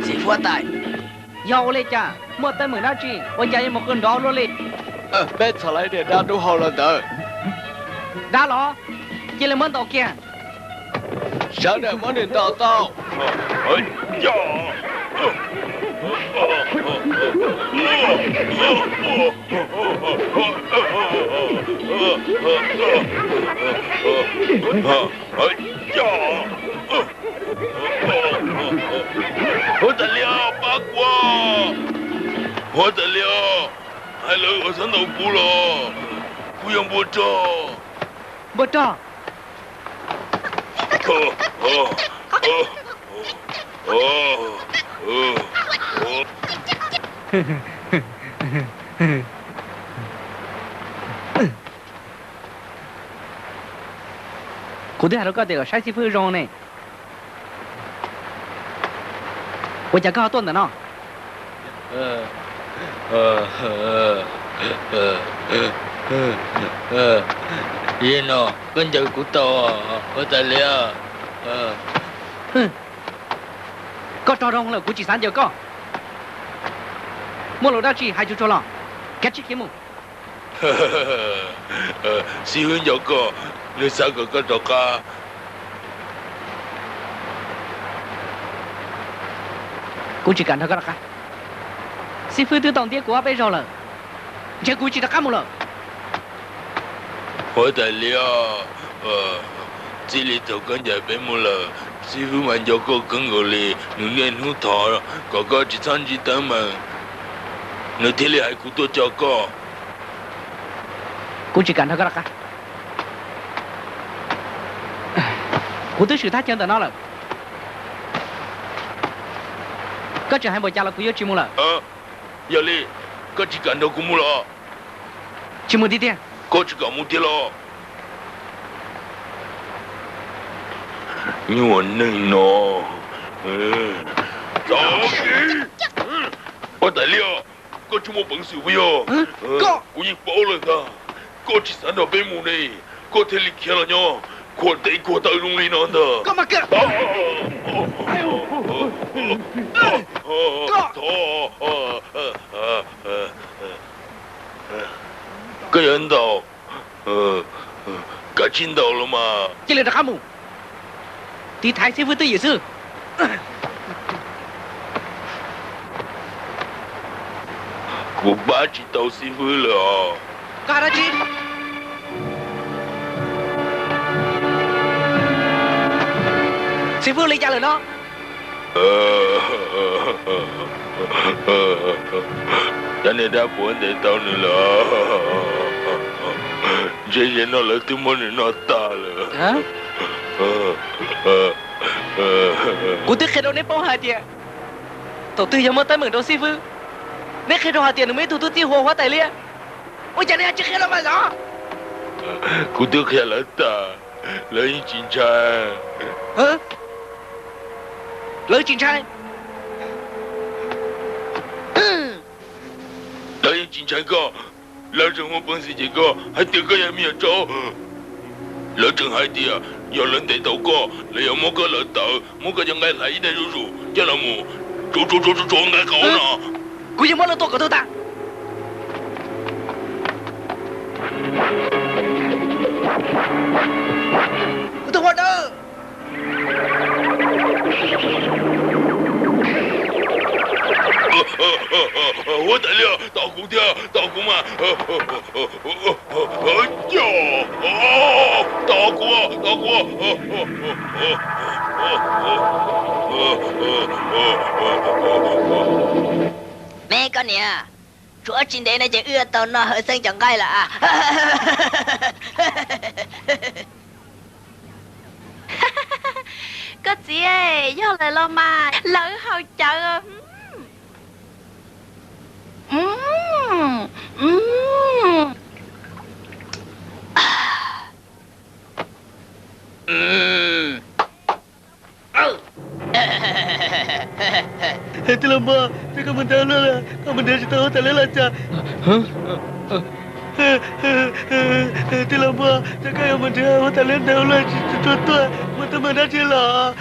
Xib hwb huab tais, yog ua li cas muaj teeb meem dab tsi ua cas yuav mus qw nrov luaj li? Peb txhom lawv tias dab rub hau los ntawd. Dab los? Cia li muab ntaus kiag. Sawv daws muab nws ntaus tau. Huab tais liab, pab kuv! Huab tais liab, hais lawv txhob ntaus kuv los, kuv yog npua rog. Npua rog? Kuv twb hais rau koj tias kom saib xib fwb zoo ne. Ua cas koj ho tuaj ntawm no? Yog no koj ncaws kuv tau, huab tais liab. Koj rog zoo lawm kuv tsis xav ncaws koj. Muaj lus dab tsi hais tsuag tsuag los, kav tsij khiav mus. Xib fwb nco koj, nws xav kom koj rov qab. Kuv tsis kam nrog koj rov qab. Xib fwb twb tau ntiab kuv ob peb zaug lawm, ntshe kuv tsis rov qab mus lawm. Huab tais liab, txij li thaum koj ncaim peb mus lawm, xib fwb mas nco koj kawg nkaus li. Nws niaj hnub thov kom koj tsis txhob ntsib teeb meem, nws thiaj li hais kuv tuaj coj koj. Kuv tsis kam nrog koj rov qab. Kuv twb swm thaj chaw ntawm no lawm. Koj tseem hais npaum cas los kuv yuav tsis mus lawm. Yog li, koj tsis kam nrog kuv mus los? Tsis mus tiag tiag. Koj tsis kam mus tiag los? Nyuag neeg no. Huab tais liab, koj tsis muaj peev xwm puas yog? Kuv yeej paub lawm ntag, koj tsis xav nrog peb mus ne, koj thiaj li khiav los nyob khuam tes khuam taw zoo li no ntag. Koj yuav ntaus, kav tsij ntaus los mas. Cia li rov qab mus, tiv thaiv xib fwb twj ywm xwb. Kuv pab tsis tau xib fwb lawm os. Koj hais dab tsi? Xib fwb li cas lawm no? Cov niag dab puav ntes tau nws lawm. Ntshe zaum no lawv twb muab nws noj tag lawm. Kuv twb qhia rau neb paub hais tias thaum twg yog muaj teeb meem rau xib fwb, neb qhia rau hais tias nws muaj ib tug tub txib hu ua huab tais liab. Ua cas neb tsis qhia rau mas los? Kuv twb qhia lawv tas, lawv yeej tsis ntshai. Lawv tsis ntshai? Lawv yeej tsis ntshai koj. Lawv tseem muaj peev xwm cem koj hais tias koj yog me nyuam tsaub. Lawv tseem hais tias yog lawv ntes tau koj, lawv yuav muab koj lawv tawm, muab koj cov nqaij hlais ib daig zuj zus coj los mus tsuav tsuav tsuav nqaij qaub no. Kuv yuav muab lawv tua kom tag. Kuv tus hluas dawb. Huab tais liab, tos kuv thiab, tos kuv mas. Tos kuv, tos kuv. Me koj niam, Tshuav tsis ntev no ces wb yuav tau noj hawv xeeb cov nqaij lawm as. Koj txiv, yog lawm los mas, lawv haus cawv. Tij laug Npua, koj mus nrhiav luaj, koj mus nrhiav tsis tau huab tais liab los cas? Tij laug Npua, koj yuav mus nrhiav huab tais liab ntawd ua luaj tsis tshua tuaj, muaj teeb meem dab tsi los?